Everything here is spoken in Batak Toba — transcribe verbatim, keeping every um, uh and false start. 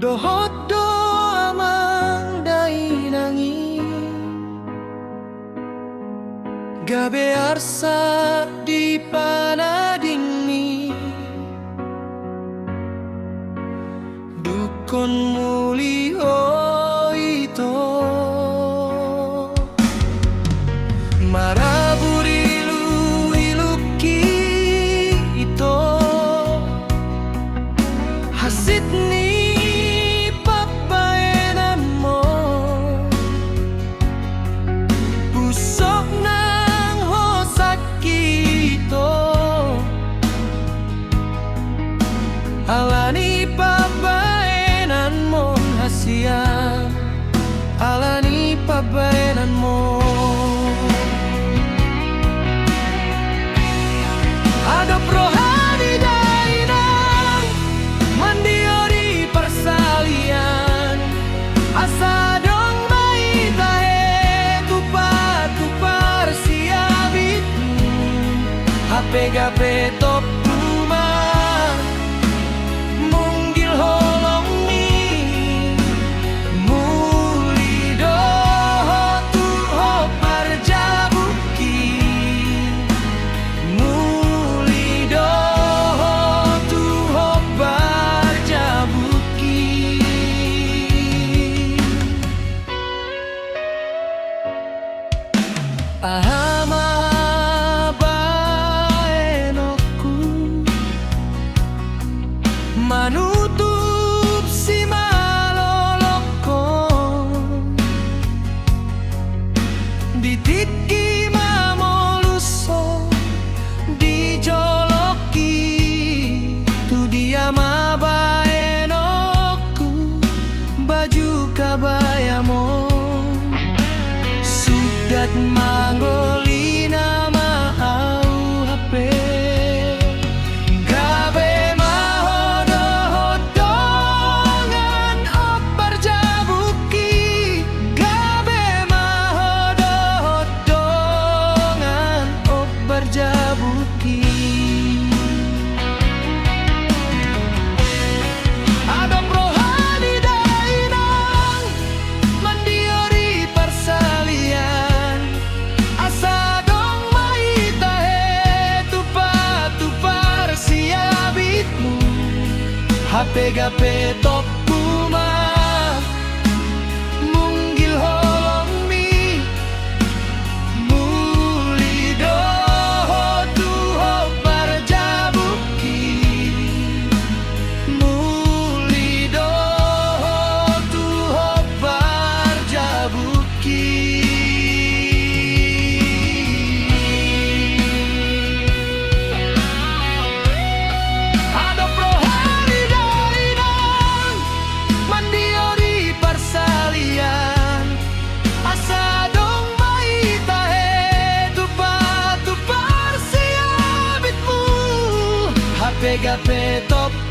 Dohot do amang dainang i, gabe arsak di panadingmi, dungkon muli ho ito. Marabur ilu-ilu ito, hansit ni pambahenanmon, pusok nang hosak ito. Ala ni pambahenanmon hasian, ala ni pambahenanmon. Adop roha ni dainang mandiori parsalian, asa adong ma hita he tupa-tupar siabitmu, hape gabe tompu ma. Munggil holongmi, muli do ho tu hombar jabungki, muli do ho tu hombar jabungki. Aha ma bahenonku manutup simalolongkon di tingki mamolus ho di jolongki? Tu dia ma bahenonku baju kabayamon? Sudat mangolina ma ahu hape. Gabe ma ho dohot dongan hombar jabungki, gabe ma ho dohot dongan hombar jabungki. Adop roha ni dainang mandiori parsalian, asa adong ma hita he tupa-tupar siabitmu, hape gabe tompu ma. Munggil holongmi, muli do ho tu hombar jabungki, muli do ho tu hombar jabungki. Adop roha ni dainang mandiori parsalian, asa adong ma hita he tupa-tupar siabitmu, hape gabe tompu